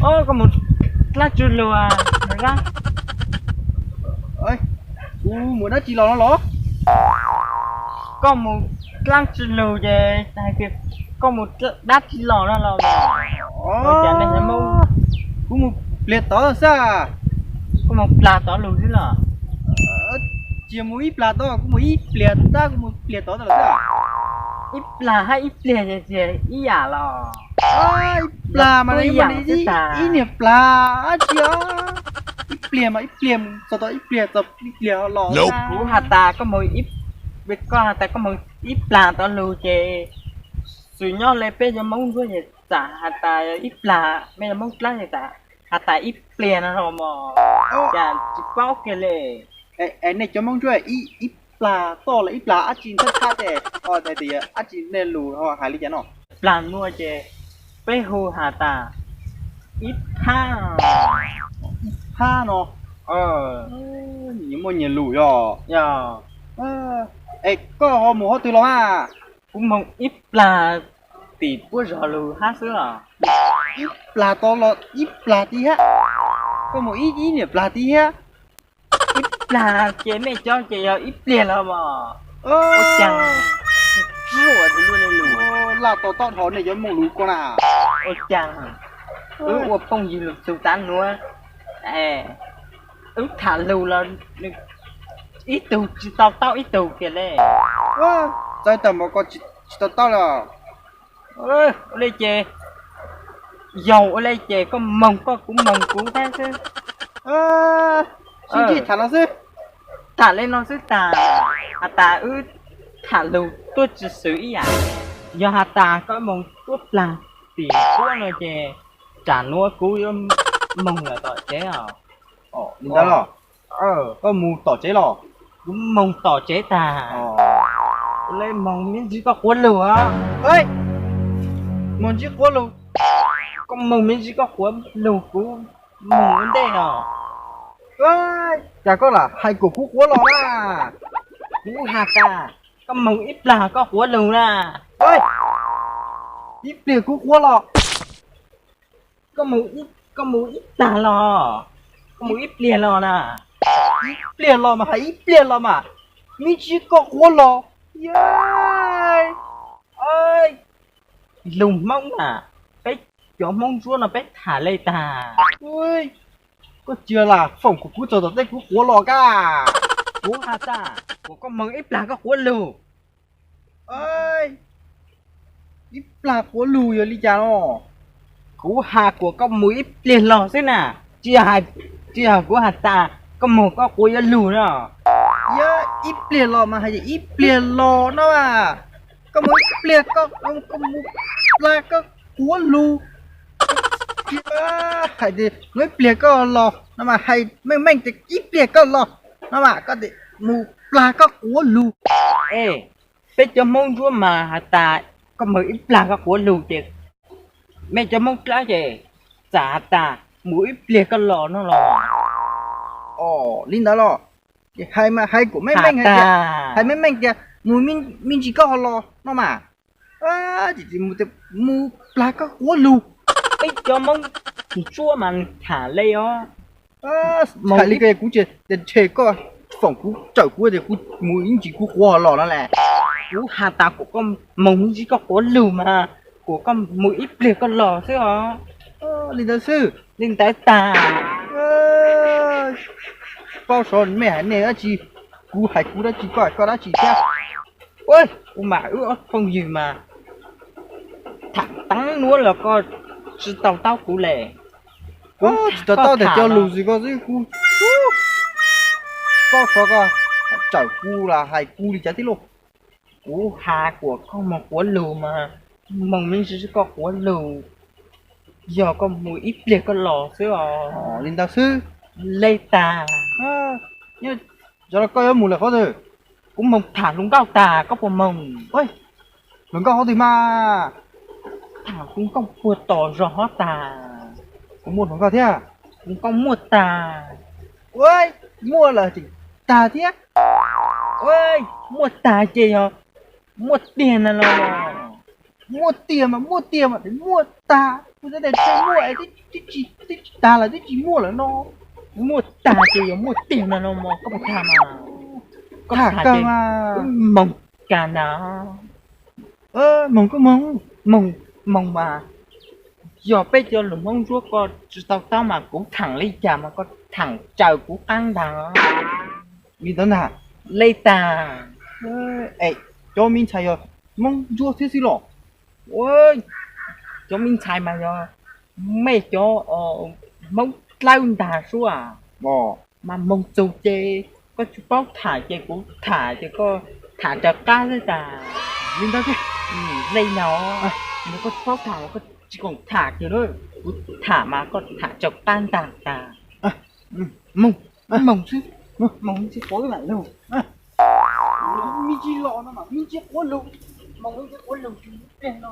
Koj mus dlaab tsi lug? Kuv mus dab tsi los no los? Koj mus dlaab tsi lug ces hais tias koj mus dab tsi los no los? Kuv mus pliag tod xwb. Koj mus plag tod lug xwb los? Tsis mus ib plag tod, kuv mus ib pliag tab, kuv mus pliag tod lawm xwb. Ib plag hab ib pliag ces ib yam los? Ib plag mas ib yam xwb tas. Ib niag plag dab tsi os. Ib pliag mas ib pliag, txog tod ib pliag, txog ib pliag los. Kuv has tas koj mus, koj has tas koj mus ib plag tod lug ces xwm nyob le peb cov Moob Ntsuab ces txawm has tas ib plag, mej cov Moob Dlaab ces txawm has tas ib pliag no los mog. Cas tsis paub kiag le. Es nej cov Moob Ntsuab ib plag toj los ib plag dab tsi, thab thab tej, hais tias dab tsi nej lus hais li cas no? Plag nuav ces peb hu has tas ib phab. Ib phab no. Nyias muaj nyias lus yog. Es koj ho mus qhov twg los mas? Kuv moog ib plag tim puab zog lug hab xwb los. Ib plag tod los ib plag tim hab? Koj mus ib, ib niam plag tim hab? Ib plag ces mej cov ces yog ib pliag los mog. Ua caag, laj to taub dhau nej cov Moob lus ko na. Ua caag, wb ua phooj ywg lug txug tav nuav, wb tham lug los ib tug tsis to taub ib tug kiag le. Txawv tag npaum ko tsis to taub los? Ua le ces, yog ua le ces koj moog koj, kuv moog kuv hab xwb. Sib ntsib tham no xwb. Tham le no xwb tas, has tas wb tham lug tuaj tsi xwm ib yam. Yog has tas koj moog tuaj plag tim puab no ces tsam nuav kuv yuav moog lawm tom tsev os. Li ntawd los? Koj mus tom tsev los? Kuv moog tom tsev tag. Le moog me ntsib koj quav lug os. Moog ntsib quav lug? Koj moog me ntsib koj quav lug, kuv moog ua ntej os. Cas koj lam hais kom kuv quav los na? Kuv has tas koj moog ib plag koj quav lug na. Ib pliag kuv quav los? Koj mus ib plag los? Koj mus ib pliag los na? Ib pliag los mas hais ib pliag los mas, me ntsib koj quav los. Lug Hmoob na, peb cov Hmoob Ntsuab no peb tham le tag. Koj cia lam foom kom kuv txog tom tej kuv quav los kag. Kuv has tas kom koj moog ib plag koj quav lug. Ib plag quav lug yog li cas no? Kuv has kom koj mus ib pliag los xwb na. Tsis yog, tsis yog kuv has tas koj moog koj quav yuav lug no. Yog ib pliag los mas hais tias ib pliag los no mas. Koj mus ib pliag, koj mus plag koj quav lug. Hais tias mus ib pliag koj los no mas hais meej meej tias ib pliag koj los no mas koj mus plag koj quav lug. Peb cov Hmoob Ntsuab mas has tas koj mus ib plag koj quav lug ces mej cov Hmoob Dlaab ces txawm has tas mus ib pliag koj los no los. Li ntawd los? Hais mas hais kom meej meej, hais meej meej tias mus me ntsis koj ho los no mas. Mus plag koj quav lug. Peb cov Hmoob Ntsuab mas tham le os. Tham li ko kuv tsis ntshe koj foom kuv, tsawm kuv tias kuv mus ib ntsis kuv quav ho los no las. Kuv has tas kom koj mus me ntsis koj quav lug mas, kom koj mus ib pliag koj los xwb os. Li ntawd xwb. Li ntawd tag. Paub sov mej hais nej dab tsi, kuv hais kuv dab tsi koj hais koj dab tsi thiab. Ua mas wb ob phooj ywg mas tham teeb nuav los koj tsis to taub kuv le. Kuv tsis to taub tas cov lug xwb koj xwb kuv. Paub sov koj tsawm kuv los hais kuv li cas tib lub. Kuv has kom koj moog quav lug mas, moog me ntsis koj quav lug, yog koj mus ib pliag koj los xwb os. Li ntawd xwb. Le tag. Yog koj yuav mus lawm qhov twg? Kuv moog tham hluas nkauj tag, koj puas moog? Hluas nkauj qhov twg mas? Tham hluas nkauj puag tom zos hov tag. Kuv muaj hluas nkauj thiab. Hluas nkauj muaj tag. Muaj los tseem tag thiab. Muaj tag ces yog muaj tiag na los? Muaj tiag mas muaj tiag mas muaj tag. Kuv tab tais tsis muaj, twb tsis tag lawm, twb tsis muaj lawm no. Kuv muaj tag ces yuav muaj tiag no no mog, koj puas tham mas? Koj tham kawg mas. Moog kag ntag. Moog koj moog, moog, moog mas. Yog peb cov lus Hmoob Ntsuab koj tsis tau taub mas kuv thaam li cas mas koj thaam tsaws kuv qab ntag. Li ntawd ntag. Li tas. Es cov me ntxhais yog Hmoob Ntsuab thiab xwb los? Cov me ntxhais mas yog mej cov Hmoob Dlawb ntag sub. Mas moog txug ces koj tsis paub tham ces kuv tham ces koj tham raws qab xwb tas. Li ntawd, li no, koj tsis paub tham mas koj tsis koom tham kiag na. Kuv tham mas koj tham raws qab ntag tas. Moog, moog xwb, moog tsis quav lug, me ntsis los no mas me ntsis quav lug, moog me ntsis quav lug tsis muaj tiag no.